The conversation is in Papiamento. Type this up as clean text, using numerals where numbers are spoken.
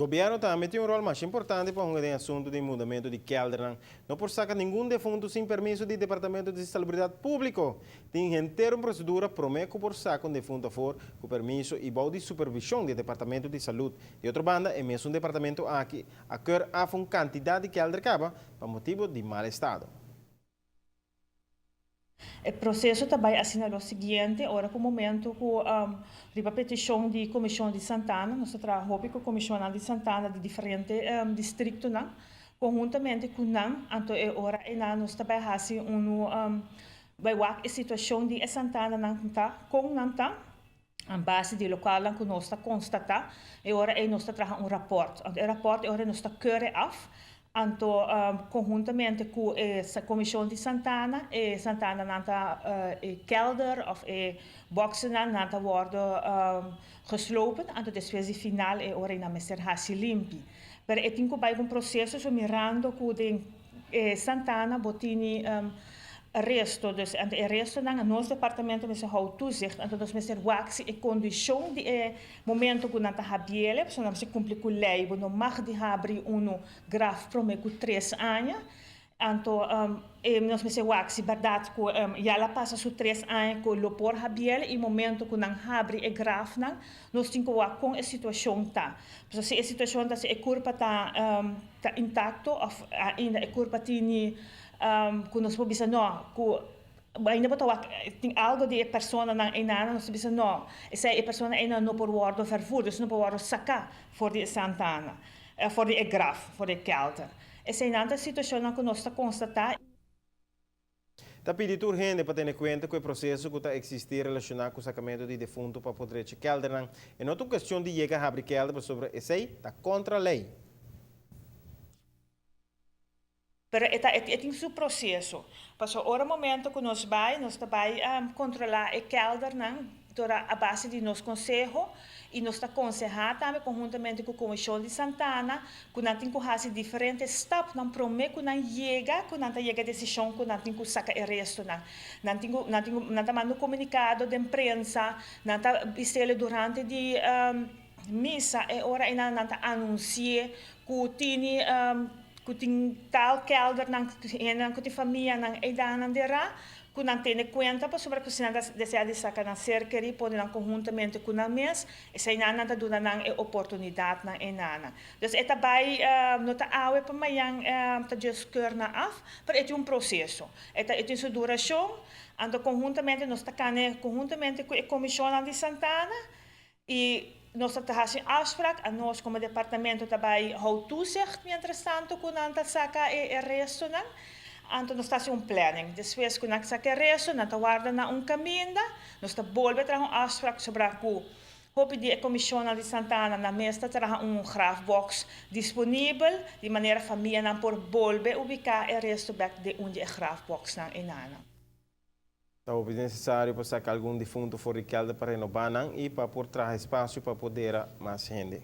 Gobièrnu tambe tin un ròl masha importante pa hunga den asuntu di mudamentu di kèldernan. No por saka ningun defuntu sin permiso di Departamento di Salubridat Públiko. Tin henter un prosedura promé ku por saka un defuntu afor ku permiso i bou di supervishon di e Departamento di Salud. Di otro banda, e mesun departamento aki a keur af un kantidat di kèlder kaba pa motibu di mal estado. E proseso ta bai asina lo siguiente, ora ku momento ku riba petishon di Komishon di Santana, nos ta traha hopi ku komishonnan di Santana di diferente distriktonan, konhuntamente ku nan, anto e ora einan nos ta bai hasi unu bai wak e situashon di e Santananan ta, kon nan ta, a base di lokualnan ku nos ta konstatá, e ora ei nos ta traha un rapòrt. Anto e rapòrt e ora ei nos ta kore af, anto konhuntamente ku e komishon di Santana, e Santananan ta e kèlder òf e bòksenan nan ta wòrdu geslopen, anto despues di final e ora ei nan mester hasi limpi. Pero e tin ku bai ku un proseso, so mirando ku den E Santana bo tini resto, dus anto e restonan nos departamento mester hou toezicht, anto nos mester wak si e kondishon di e momento ku nan ta habiele, pasobra nan mester kumpli ku lei, bo no mag di habri unu graf prome ku tres aña, anto e nos mester wak si bèrdat ku ya la pasa su tres aña ku lo por habiele i momento ku nan habri e grafnan nos tin ku wak kon e situashon ta, pasobra si e situashon ta si e kurpa ta. Ta intacto of ainda e curpa tini cu nos por bisa no cu ainda bo ta wak tin algo di e personanan eynan nos ta bisa no esey e persona eynan no por wordo vervoer dus no por wordo saca for di e santana for di e graf for di e kelder eseynan ta situacionnan cu nos ta constata. Ta pidi tur hende pa tene kuenta ku e proseso ku ta eksistí relashoná ku sakamentu di defuntu pa por drecha kèldernan. E no ta un kuestion di yega habri kèlder pasobra esei ta kontra lei. Pero e ta e tin su proseso. Pasobra ora momento ku nos bai, nos ta bai kontrolá e kèldernan dor a base di nos konseho i nos ta konsehá tambe konhuntamente ku Komishon di Santana ku nan tin ku hasi diferente stapnan promé ku nan yega ku nan ta yega e desishon ku nan tin ku saka e restonan. Nan tin ku nan tin ku nan ta manda un komunikado den prensa, nan ta bis'el durante di misa e ora einan nan ta anunsi'é ku tini ku tin tal kèldernan hendenan ku tin famianan eidanan derá Ku nan tene kuenta pasobra ku si nan ta desea di saka nan ser kerí pone nan konhuntamente ku nan mes, eseinan nan ta duna nan e oportunidatnan enanan. Dus e ta bai, no ta awe pa mañan ta djes keur nan af, pero e tin un proseso. E ta e tin su durashon, anto konhuntamente nos ta kane konhuntamente ku e komishonnan di Santana i nos ta hasi un afsprak, anos komo departamento ta bai hou toezicht mientrastanto ku nan ta saka e restonan, anto nos ta hasi un planning. Despues ku nan saka e resto, nan ta warda na un kaminda, nos ta bolbe traha un afsprak sobra ku hopi di e komishonnan di Santana nan mes ta traha un grafbox disponibel di manera famianan por bolbe ubiká e resto bèk den un di e grafboxnan enanan. Ta hopi nesesario pa saka algun difunto for di kelder pa renobá nan i pa por traha espasio pa por dera mas hende.